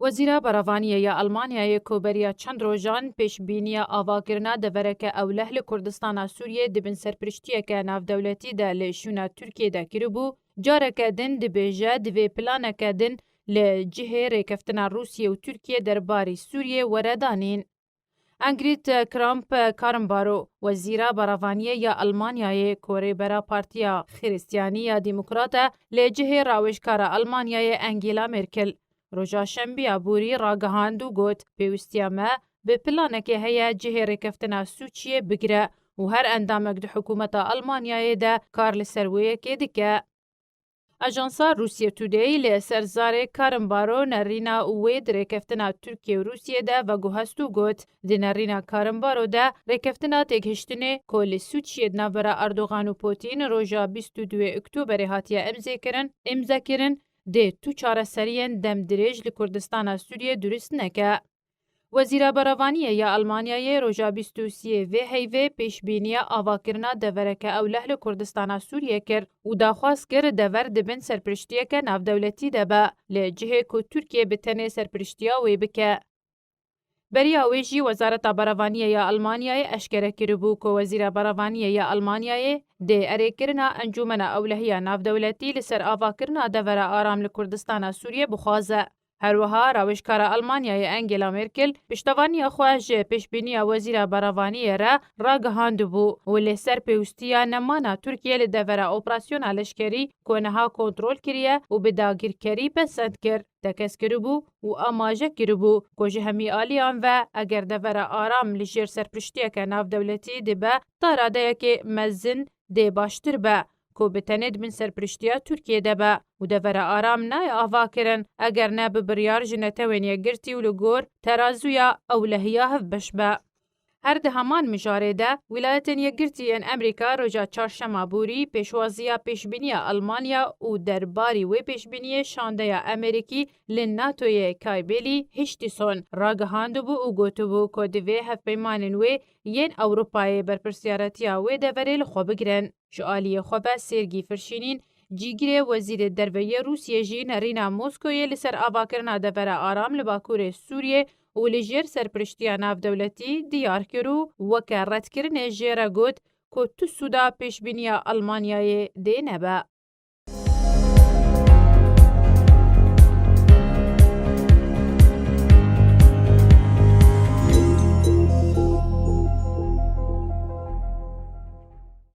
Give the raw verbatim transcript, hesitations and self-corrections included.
Wezîra Berevaniyê ya Almanyayê ku beriya çend rojan pêşbîniya avakirina devereke ewleh li Kurdistana Sûriyê di bin serpiriştiyeke navdewletî de li şûna Tirkiyê de kiribû, careke din dibêje divê planeke din li cihê rêkeftina Rûsiyê û Tirkiyê derbarî Sûriyê were danîn. Ingrid Kramp-Karrenbauer, wezîra berevaniyê ya Almanyayê ku rêbera Partiya Xiristiyanî ya Demokrat e, li cihê rawêjkara Almanyayê Angela Merkel, roja Şembiya borî ragihand û got, pêwîstiya me bi planekê heye cihê rêkeftina Sûçiyê bigire û her endamek di hikûmeta Almanyayê de kar li ser wê yekê dike. Ajansa Russia Today li ser zarê Karrenbauer nerîna wê di rêkeftina Tirkiye û Rûsiyê de veguhest û got, di nerîna Karrenbauer de rêkeftina têgihiştinê ku li Sûçiyê di navbera Erdogan û Putin roja bîst û duyê Oktoberê hatiye imzêkirin, imzekirin, dê tu çareseriyên demdirêj li Kurdistana Sûriyê durust neke. Wezîra Berevaniyê ya Almanyayê roja bîst û sêyê vê heyvê pêşbîniya avakirina devereke ewleh li Kurdistana Sûriyê kir û daxwaz kir dever di bin serpiriştiyeke navdewletî de be, li cihê ku Tirkiye bi tenê serpiriştiya wê bike. Beriya wê jî Wezareta Berevaniyê ya Almanyayê eşkere kiribû ku Wezîra Berevaniyê ya Almanyayê dê erêkirina Encûmena Ewlehiya Navdewletî li ser avakirina devera aram li Kurdistana Sûriyê bixwaze. Her wiha rawêjkara Almanyayê Angela Merkel piştevaniya xwe ji pêşbîniya Wezîra Berevaniyê re ragihandibû û li ser pêwîstiya nemana Tirkiye li devera operasyona leşkerî ku niha kontrol kiriye û bi dagirkerî pesend kir, tekez kiribû û amaje kiribû ku ji hemî aliyan ve eger devera aram li jêr serpiriştiyeke navdewletî dibe, ta radeyekê mezin dê baştir be ku bi tenê di bin serpiriştiya Tirkiye de be û devera aram nayê avakirin eger ne bi biryar ji Netewên Yekgirtî û li gor terazûya ewlehiya hevbeş be. Her di heman mijarê de, Wîlayetên Yekgirtî yên Amerîka roja çarşema borî pêşwaziya pêşbîniya Almanya û derbarî wê pêşbîniyê şandeya Amerîkî li NATOyê Kay Bêlî Hiştîson ragihandibû û gotibû ku divê hevpeymanên wê yên Ewropayê berpirsiyaretiya wê deverê li xwe bigirin. Ji aliyê xwe ve Sêrgî Firşînîn, cîgirê Wezîrê Derve yê Rûsiyê jî nerîna Moskoyê li ser avakirina devera aram li Bakurê Sûriyê û li jêr serpiriştiya navdewletî diyar kir û weke redkirinê jê re got ku tu sûda pêşbîniya Almanyayê dê nebe.